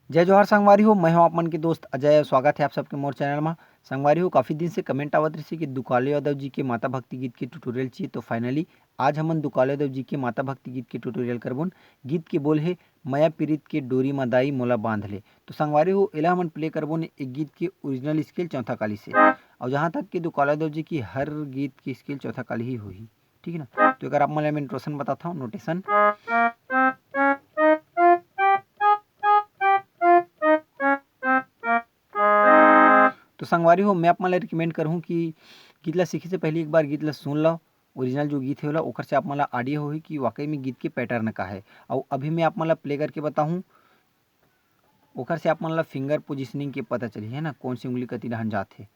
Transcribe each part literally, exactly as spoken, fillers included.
जय जोहार संगवारी हो, मैं हूं आप मन के दोस्त अजय। स्वागत है आप सबके मोर चैनल मा। संगवारी हो, काफ़ी दिन से कमेंट आवत रहिसे कि दुकालो यादव जी के माता भक्ति गीत के ट्यूटोरियल चाहिए, तो फाइनली आज हमन दुकालो यादव जी के माता भक्ति गीत के ट्यूटोरियल करबोन। गीत के बोल हे, "मया पीरित के डोरी मा दाई मोला बांध ले।" तो संगवारी हो, एला हमन प्ले करबोन एक गीत के ओरिजिनल स्केल चौथा काली से। और जहाँ तक कि दुकालो यादव जी की हर गीत के स्केल चौथा काली ही होही, ठीक है ना? तो एकर आप मन ला मैं नोटेशन बताता हूँ, नोटेशन। तो संगवारी हो, मैं आप मन ला रिकमेंड करहूँ कि गीत ला सीखे से पहले एक बार गीत ला सुन लो, ओरिजिनल जो गीत हे ओला, ओकर से आप मन ला आइडिया होही कि वाकई में गीत के पैटर्न का है। और अभी मैं आप मन ला प्ले करके बताहूँ, ओकर से आप मन ला फिंगर पोजिशनिंग के पता चलही, है ना, कौन सी उंगली कति डहन जात हे।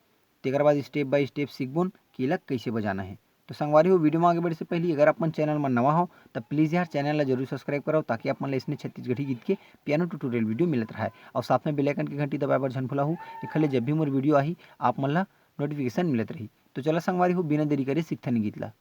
तेकर बाद स्टेप बाय स्टेप सीखबोन कि एला कइसे बजाना हे। तो संगवारी हो, वीडियो में आगे बढ़े से पहले अगर आप मन चैनल में नवा हो, तब प्लीज यार चैनल ला जरूर सब्सक्राइब करो, ताकि आप मन ला इसने छत्तीसगढ़ी गीत के पियानो ट्यूटोरियल वीडियो मिलत रहे। और साथ में बेल आइकन के घंटी दबाए बर झन भुलाहू, एखर ले जब भी मोर वीडियो आही, आप मन ला नोटिफिकेशन मिलत रही। तो चला संगवारी हो, बिना देरी करे सीखथन गीत ला।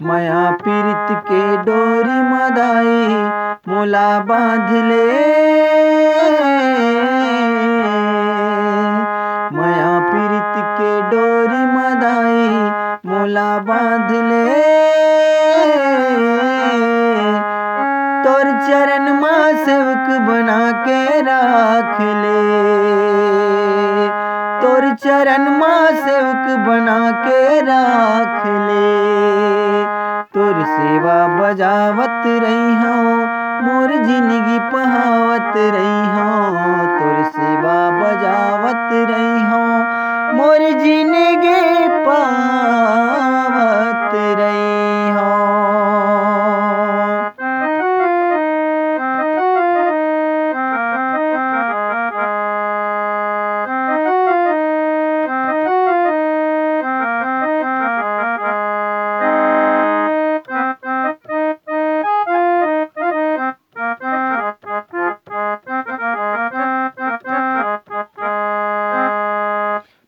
मया पीरित के डोरी म दाई मोला बांध ले, मया पीरित के डोरी म दाई मोला बांध ले। तोर चरण मा सेवक बना के राख ले, तोर चरण मा सेवक बना के राख ले। तोर सेवा बजावत रहिहौं, मोर जिनगी पहावत रहिहौं। तोर सेवा बजावत रहिहौं, मोर जिनगी पहावत रहिहौं।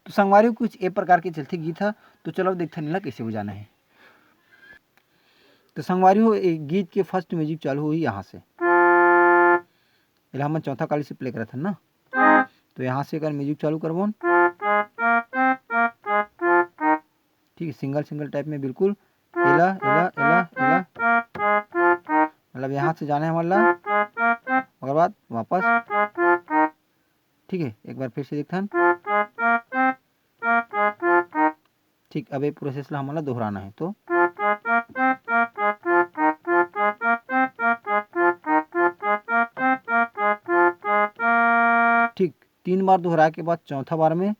तो संगवारी हो, कुछ ए प्रकार के चलथे गीत ह। तो चलो देखथन एला कइसे बजाना हे। तो संगवारी हो, ए गीत के फर्स्ट म्यूजिक चालू होही यहाँ से। एला हमन चौथा काली से प्ले करत हन ना। तो यहाँ से एकर म्यूजिक चालू करबोन। ठीक है, सिंगल सिंगल टाइप में बिल्कुल एला, एला, एला, एला। मतलब यहाँ से जाना हे हमन ला, ओकर बाद वापस। ठीक है, एक बार फिर से देखथन। ठीक, अब ये प्रोसेस ला हमन ला दोहराना है, तो ठीक तीन बार दोहराए के बाद चौथा बार में,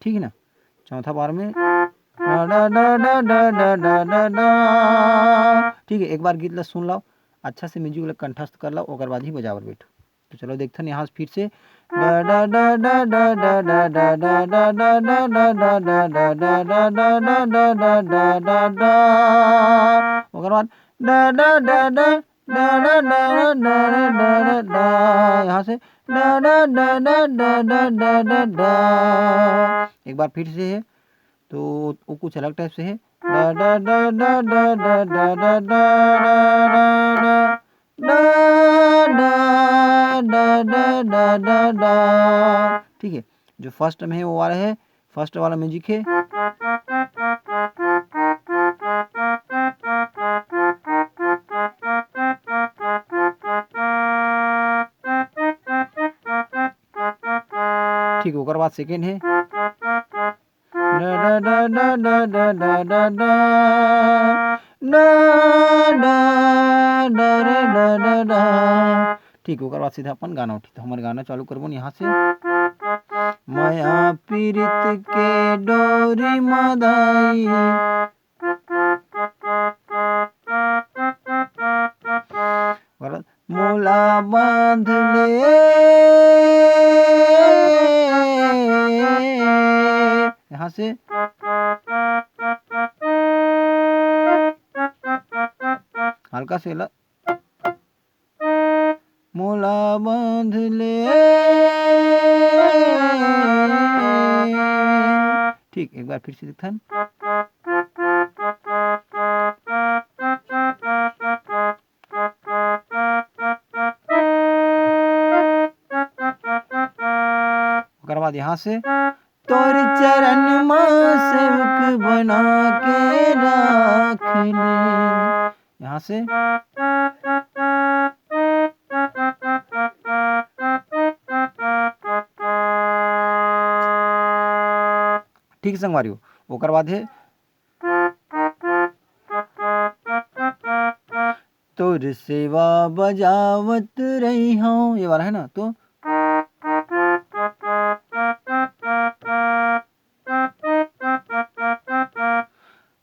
ठीक है ना, चौथा बार में डा, डा, डा, ठीक है, एक बार गीत ला सुन लो, अच्छा से म्यूजिक ला कंठस्थ कर लो, ओकर बाद ही बजावर बैठो। तो चलो देखथन यहाँ से फिर से। ओकर बाद डा, डा, डा, डा, डा, डा, डा, डा, डा, डा, डा, डा, डा, डा, डा, डा, डा, डा, डा, यहाँ से डा, डा, डा, डा, डा, डा, डा, डा। एक बार फिर से है, तो वो कुछ अलग टाइप से है। डा, डा, डा, डा, डा, डा, डा, डा, डा, डा, डा, डा, डा, डा, डा, डा, डा। ठीक है, जो फर्स्ट में है वो वाला है, फर्स्ट वाला म्यूजिक है। ठीक, ओकर बाद सेकेंड है। डा, डा, डा, डा, डा, डा, डा, डा, डा। डा, डा, डा, रे, डा, डा, डा। ठीक, ओकर बाद सीधा अपन गाना उठी। तो हमर गाना चालू करबो न यहाँ से। मया पीरित के डोरी म दाई, गलत, मोला बांध ले। यहाँ से। हल्का से ला, मोला बांध ले। ठीक, एक बार फिर से देखथन। ओकर बाद यहाँ से, तोर चरण मा सेवक बना के राख ले। यहाँ से, ठीक संगवारी हो, ओकर बाद है, तोर सेवा बजावत रही हूँ, ये वाला है ना, तो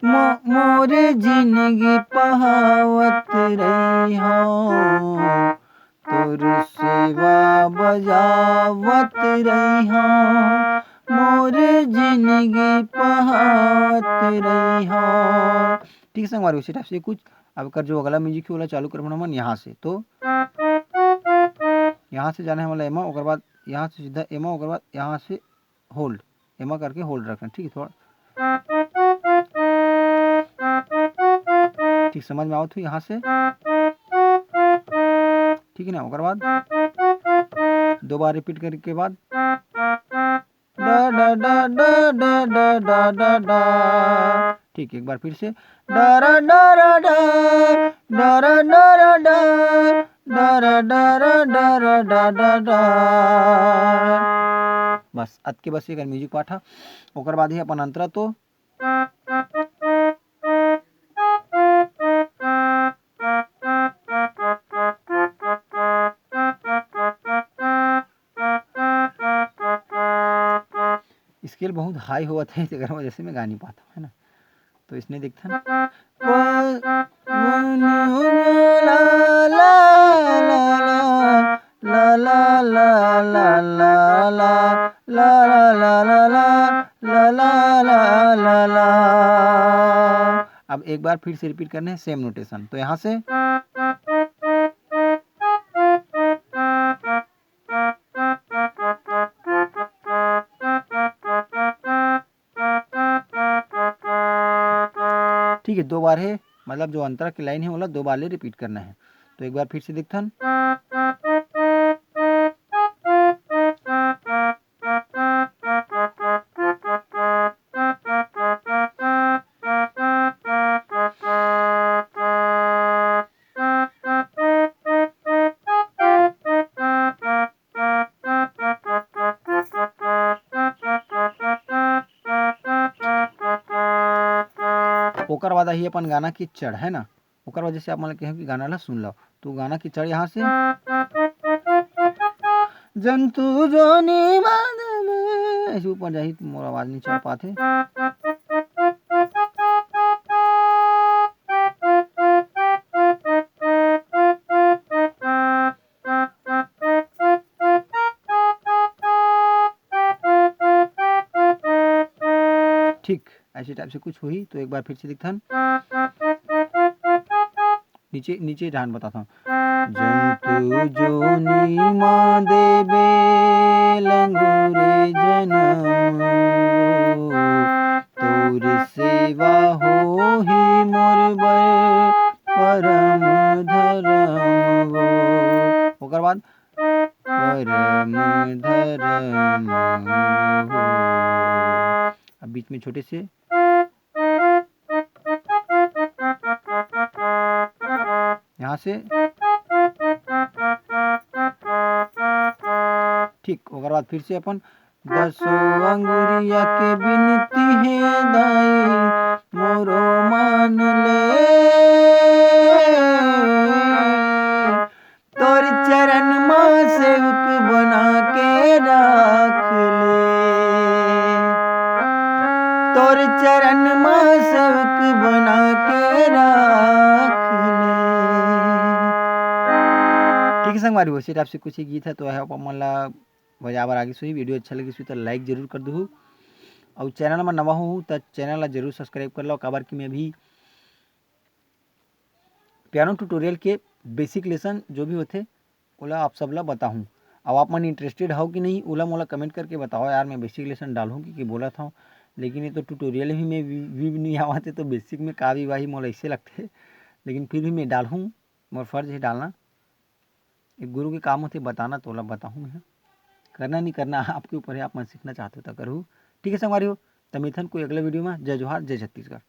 मो-, मोर जिंदगी पहावत रही हूँ, तोर सेवा बजावत रही हूँ, मोर जिंदगी पहावत रही हूँ। ठीक है संगवारी, उसी टाइप से कुछ। अब कर जो अगला म्यूजिक है, ओला चालू करबो हमन यहाँ से। तो यहाँ से जाना है हमला एमा, ओकर बाद यहाँ से सीधा एमा, ओकर बाद यहाँ से होल्ड, एमा करके होल्ड रखना, ठीक है। थोड़ा ठीक समझ में आवत हो यहाँ से, ठीक है ना। ओकर बाद दो बार रिपीट करने के बाद डा डा डा डा डा डा डा डा डा। ठीक, एक बार फिर से डा रा डा रा डा, डा रा डा रा डा, डा रा डा रा डा रा डा डा डा। बस अतके बस एकर म्यूजिक पार्ट हा। ओकर बाद ही अपन अंतरा तो स्केल बहुत हाई होवत हे, तेकर वजह से मैं गा नहीं पाता हूँ, है ना। तो इसने देखथन। प-, ला, ला, ला, ला, ला, ला, ला, ला, ला, ला, ला, ला, ला, ला, ला, ला, ला, ला। अब एक बार फिर से रिपीट करने हैं सेम नोटेशन। तो यहाँ से ठीक है, दो बार है, मतलब जो अंतरा की लाइन है, ओला दो बार ले रिपीट करना है। तो एक बार फिर से देखथन। ओकर बाद आही अपन गाना की चढ़, है ना। ओकर वजह से आप मन ल कहेंव कि गाना ला सुन लो। तो गाना की चढ़ यहाँ से, जंतु जोनी बाद में, ऐसे ऊपर जाही तो मोर आवाज नहीं चढ़ पाथे। ठीक ऐसे टाइप से कुछ होही। तो एक बार फिर से देखथन, नीचे, नीचे ध्यान बताथन। जंतु जोनी मा देबे लंगूरे जनम, तोर सेवा होही मोर बर परम धरम वो। ओकर बाद परम धरम वो। अब बीच में छोटे से यहाँ से ठीक, ओकर बाद फिर से अपन दसो अंगुरिया के बिनती हे दाई, मोरो मान ले। तोर चरण मा सेवक बना के राख ले, तोर चरण मा सेवक बना के राख ले। ठीक है संगवारी, वैसे टाइप से कुछ ही गीत है, तो है आप मन ला बजाबर आगे सुही। वीडियो अच्छा लगे सुही तो लाइक जरूर कर दूहू, और चैनल में नवा हो तो चैनल ला जरूर सब्सक्राइब कर लो, काबर कि मैं अभी पियानो ट्यूटोरियल के बेसिक लेसन जो भी होथे, ओला आप सब ला बताहूँ। अब आप मन इंटरेस्टेड हव कि नहीं, ओला मोला कमेंट करके बताओ यार। मैं बेसिक लेसन डालहूँ कि, कि बोलत हव, लेकिन ये तो ट्यूटोरियल ही में व्यू नहीं आवत हे, तो बेसिक में का व्यू आही, मोला ऐसे लगथे। लेकिन फिर भी मैं डालहूँ, मोर फर्ज है डालना। एक गुरु के काम होथे बताना, तो ओला बताहूँ मैं। करना नहीं करना आपके ऊपर है, आप मन सीखना चाहते हो तो करू। ठीक है संगवारी हो, त मिलथन कोई अगला वीडियो में। जय जोहार, जय छत्तीसगढ़।